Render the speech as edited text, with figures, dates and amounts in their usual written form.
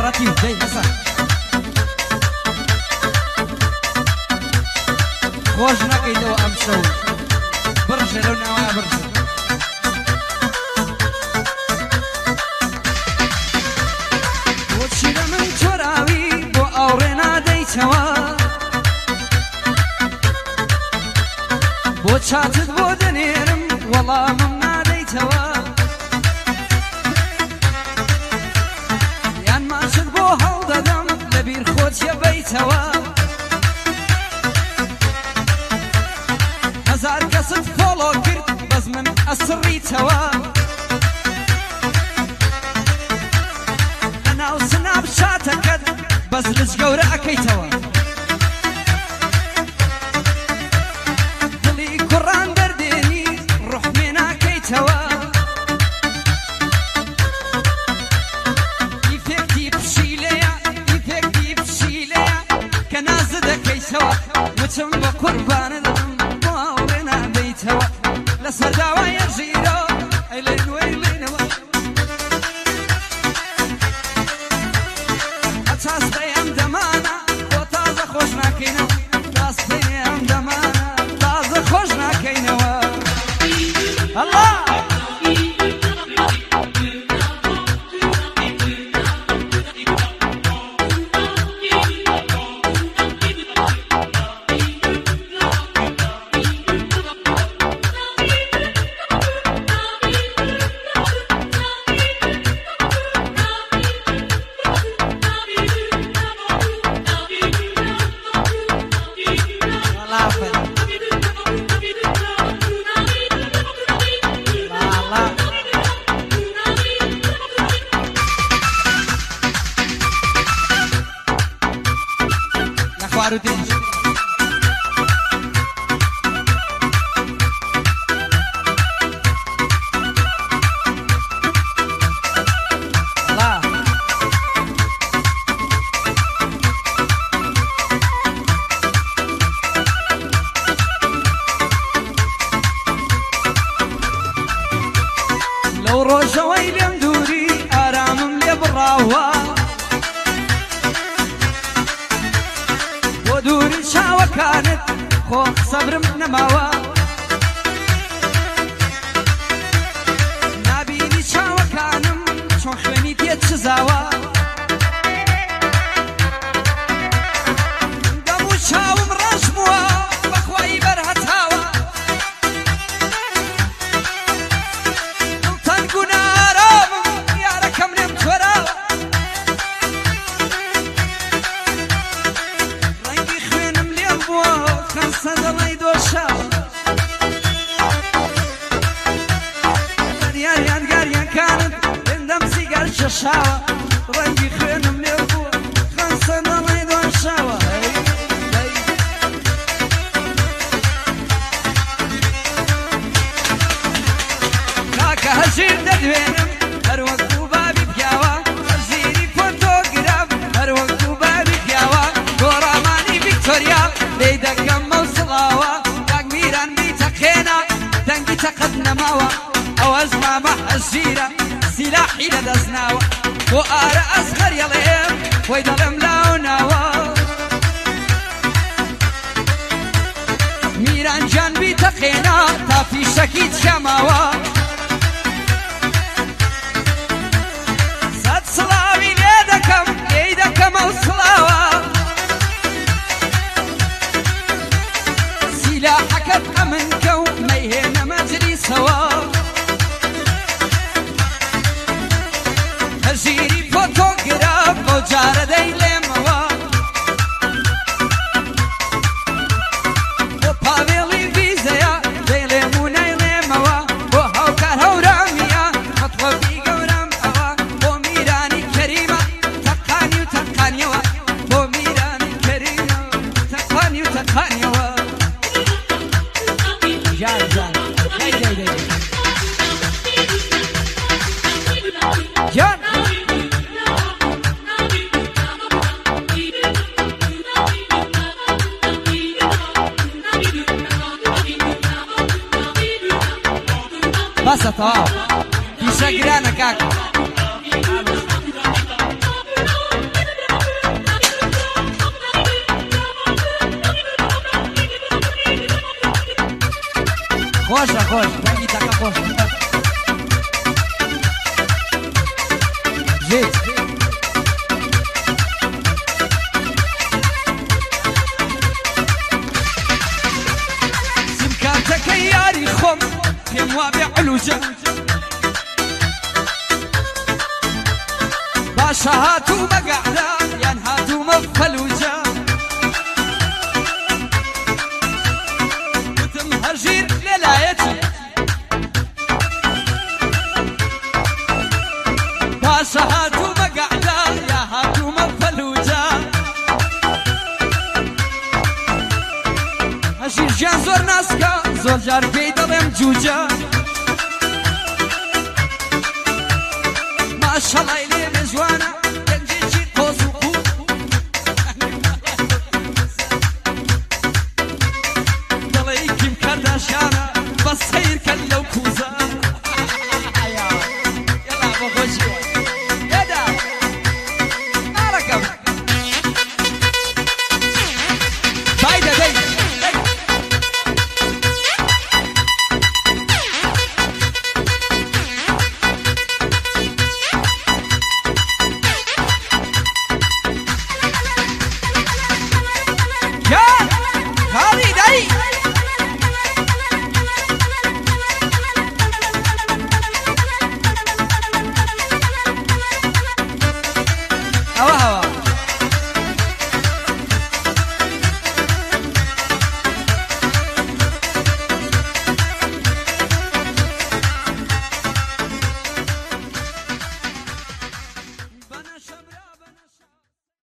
ڕەتیو دەی هەسە خۆش نەکەیتەوە ئەم شەو بڕژێ لەو ناوە بڕژێ. بۆچی لە من چۆراوی بۆ ئاوڕێ نادەیتەوە بۆ چاتت بۆ دەنێرم وەڵامم نادەیتەوە یان ماچت بۆ هەڵدەدەم لەبیر خۆت یەبەیتەوە هەزار کەست follow کرد بەس من ئەسڕیتەوە لەناو سناپ چاتەکەت بەس لچ گەورە ئەکەیتەوە دڵی کوڕان دەردێنی ڕوحمێ ناکەیتەوە ئیفێکتی پشیلەیە ئیفێکتی پشیلەیە کە نازە دەکەیتەوە وتم بە قوربانت بۆ ئاوڕێ نادەیتەوە لەسەر داوایە ژیرۆ ئەیلێن وەیلێنەوە هەتا سبەی ئەم دەمانە بۆ تازە خۆش ناکەینەوە تا سبەینێ ئەم دەمانە تازە خۆش ناکەینەوە ئەڵا وەڵا فەرم لاڵا لە خوار و دێنج وەڵا لەو ڕۆژەوەی لێم دووری ئارامم لێ بڕاوە بۆ دووری چاوەکانت خۆ سەبرم نەماوە نابینی چاوەکانم چۆن خوێنی تێ چزاوە دەم و چاوم ڕەش بووە بەخوای بەرهەتاوە دڵتەنگ و نارامم یارەکەم لێم تۆراوە ڕەنگی خوێنم لێم بووە خەنسە دڵی دۆشاوە دیار یادگاریەکانت هێندەم سیگار کێشاوە ڕەنگی خوێنم لێم بووە خەنسە دڵی دۆشاوە کاکە هەژیر دەدوێنم هەر وەکو بابی پیاوە هەژیری فۆتۆگراف هەر وەکو بابی پیاوە گۆڕامانی ڤیکتۆریا لێی دەکەمەو سڵاوە کاک میران بیتەقێنە دەنگی تەقەت نەماوە ئەوەش مامە هەژیرە سیلاحی لەدەست ناوە بۆ ئارە ئەسغەر یەڵێم خۆی دەڵێم لاو ناوە میران گیان بیتەقێنە تا فیشەکی تیاماوە سەد سڵاوی لێ دەکەم لێی دەکەمەو سڵاوە سیلاحەکەت ئەمن کە و مەیهێنە مەجلیسەوە هەژیری فۆتۆگراف بەو جارە دەیڵێمەوە بۆ پاوێڵی ڤیزەیە دەیڵێم و نایڵێمەوە بۆ هاوکار هەورامیە مەتڵەبی گەورەم ئەوە بۆ میرانی کەریمە تەقانی و تەقانیەوە بۆ میرانی کەریمە تەقانی و تەقانیەوە جان جان دەی دەی دەی جان بەسە تەواو پیشە گرانە کاکە. خۆشە خۆش دەنگی تەقە خۆش ژیت. سیمکارتەکەی یاری خۆم پێم وابێ علوجە باشە هاتوومە گەعدە یان هاتوومە فەلوجە وتم هەژیر لێلایەتی باشە هاتوومە گەعدە یا هاتوومە فەلوجە هەژیر گیان زۆر ناسکە زۆر جار پێی دەڵێم جوجە ماشەڵای.